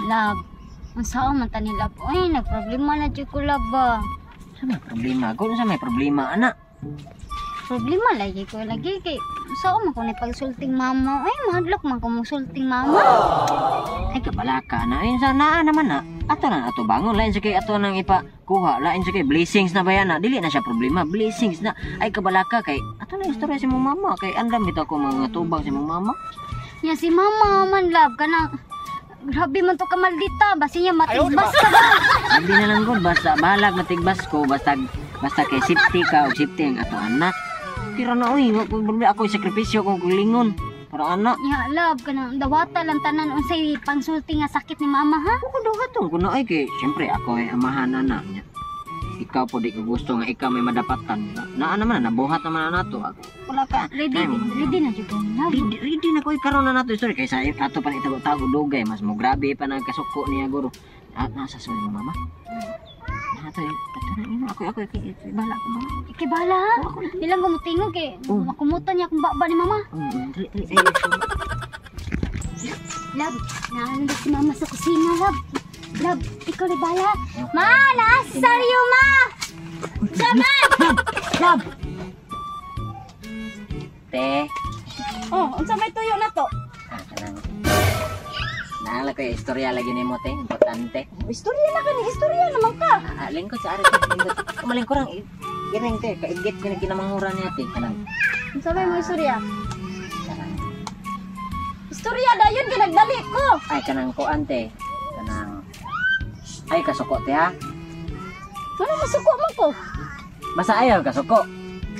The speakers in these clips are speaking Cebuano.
Love, unsaon man ta ni, love? Uy, nagproblema na jud ko, love ba. Sa may problema ko, sa may problema ana. Problema lagi ko lagi kay unsaon man ko ni pagsulting mama. Ay, mahadlok man ko mosulting mama. Ay, kabalaka na ayun sa naa naman na. Ato na ato bangon lain sa kay ato nang ipakuha, lain sa kay blessings na bayan na dili na siya problema, blessings na. Ay, kabalaka kay ato na istorya sa imong mama kay andam bitaw ko mga tubang sa imong mama. Nya si mama man, love, kanang grabe man to ka maldita, basi niya matigbas ka ba? Abi na lang gud, basta balag matigbas ko, basta basta kay safety ka og safety ang ato anak. Tira na oy, wa ko problema, ako sakripisyo kong kulingon para anak. Nya love, kanang dawata lang tanan unsay pangsulti nga sakit ni mama, ha? Ako dawaton ko na ay kay syempre ako ay amahan na niya. Ikaw po di ko gusto nga ikaw may madapatan. Naa naman na nabuhat naman na nato. Ako wala ka. Ready, Ay, ready na jud ko, love. Ready, ready na ko karon na nato istorya kay sa ato pa itago-tago dugay mas mo grabe pa na kasuko niya guro. At nasa sa mo mama. Nato eh. Ato na imo ako ako ako bahala ko bahala. Ikay bahala, ha? Ilang gumutingog kay Oh. makumutan niya akong baba ni mama. Dali dali. Ay, Love, naano si mama sa kusina, love. Love, ikaw rin bahala. Ma, nasa ma! Sama! Love. Te, Oh, unsa may tuyo na to? Ah, kanang. Naala ko yung istorya lagi nimo te, importante. Istorya na kani, istorya naman ka. Ah, lingkod sa ari te, lingkod. Kumalingkod lang. Giring te, kaigit ko na kinamanghuran niya te. Kanang, Unsa may mo istorya? Kanang, Istorya dayon kay nagdali ko. Ay, kanang kuan te. Kanang, ay, kasuko te ha. Ano masuko man ko? Basta ayaw kasuko.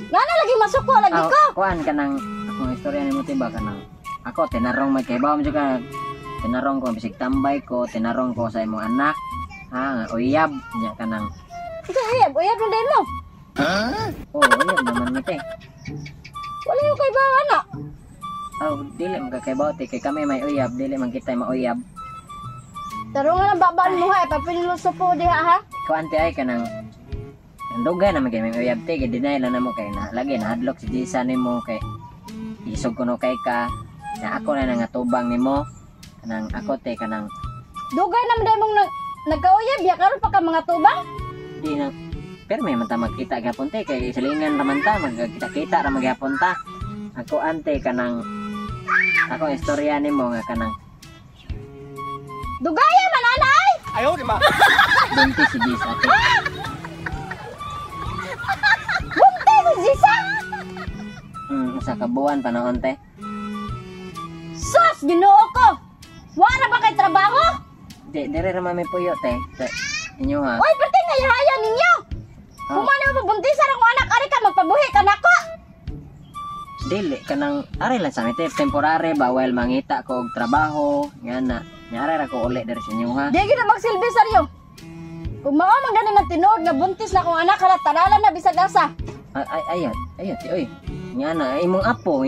Ngana lagi masuko lagi Ah, ko. Kuan kanang, akong istorya nimo te ba kanang, ako tinarong may kay mo ka. Tinarong ko, bisig tambay ko, tinarong ko sa imong anak. Ha, nga uyab niya kanang, Unsa uyab? Uyab na dayon mo. Oh, uyab naman mi te. Wala yung kay bawa na. Oh, dili man kakaibaw te kay kami may uyab, dili man kita mauyab. Tarungan ang babaan mo ha, ipapinluso po diha ha. Kuan te ay kanang ang dugay naman kay may uyab te, kay deny lang namo kay na lagi nahadlok si Jisa nimo kay isog kuno kay ka na ako na nangatubang nimo kanang ako te kanang Dugay naman dayon mong nagkauyab ya karon pa ka mga tubang. Di na pero may man ta magkita gapon te kay silingan ra man ta magkita-kita ra magyapon ta. Ako ante kanang ako istorya nimo nga kanang Dugaya man anay. Buntis si Jisa te. Buntis si Jisa. Usa ka buwan pa noon te. Sus, Ginoo ko. Wala ba kay trabaho? Di dire ra man may puyo te sa inyo ha. Oy, perti nga yahaya ninyo. Ah. Kumano mo buntisan akong anak, ari ka magpabuhi ka nako. Dili kanang ari lang sa amin te temporary ba while mangita ko og trabaho nga na nya ari ra ko uli diri sa inyo ha. Di gid na magsilbi saryo. Kung mao man gani na tinuod nga buntis na akong anak, hala taralan na bisag asa. Ay ay ayat ayat ti oy nga na imong apo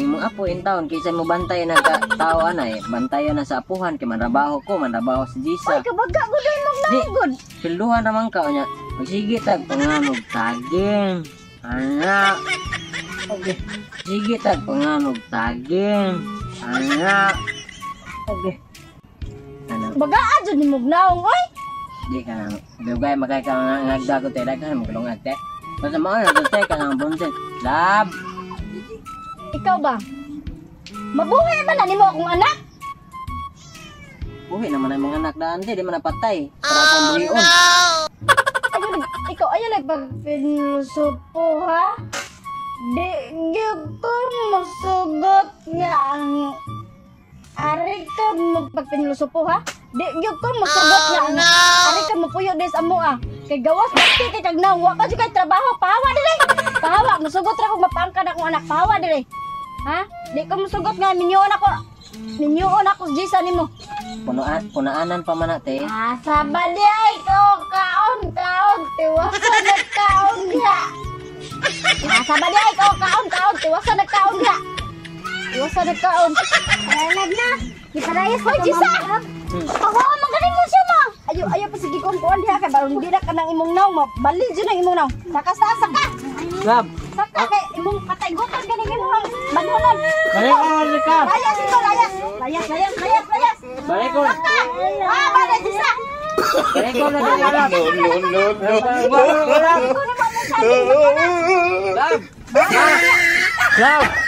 in town kaysa mo bantay na ka tao anay bantayan na sa apuhan kay manrabaho ko manrabaho si Oy, Jisa. kabaga gud ay mong Di. gud. Silduhan raman ka nya magsige tag panganog taging anak. Okay, sige tag panganog taging anak. Okay ano. Bagaa jud ni mong naong oy. Di ka nang dugay magay ka nga ngagda ko te daghan mo kalungag te. Basta mao na to te kanang buntis. Lab. Ikaw ba? Mabuhi man na nimo akong anak? Buhi naman ang mga anak daan te, di man napatay. Para akong buhion. Ayaw, ikaw ayaw nagpagpinuso ha? Di gyud ko musugot nga ang ari ka magpagpinuso po ha? Di gyud ko musugot nga ang ari ka mupuyo des amo ah. Kay gawas bakti kay kag naong wa ka jud kay trabaho, pahawa diri. Pahawa, musugot ra kog mapaangkan akong anak, pahawa diri. Ha? Di ko musugot nga minyoon ako. Minyoon ako Jisa nimo. Punuan, punaanan pa man na te. Asa ba di ay ko kaon kaon tiwasan nagkaon diha. Asa ba di ay ko kaon kaon tiwasan nagkaon diha. Tiwasan nagkaon. Love na. Giparayas Hoy, ka Jisa! mama, love. Pahawa man ganin mo siya ma. Ayo ayo pa sige kung kuan diha kay baron di na kanang imong naong mabalil jud ang imong naong. Saka sa saka. Lab. Saka kay imong patay gutom ganing imong banhonon. Dali ka, dali ka. Layas ito, layas. Layas, layas, layas, layas. Balik ko. Ah, bala disa. Balik ko na dili, love. No, no, no, no. Love. Love. Love.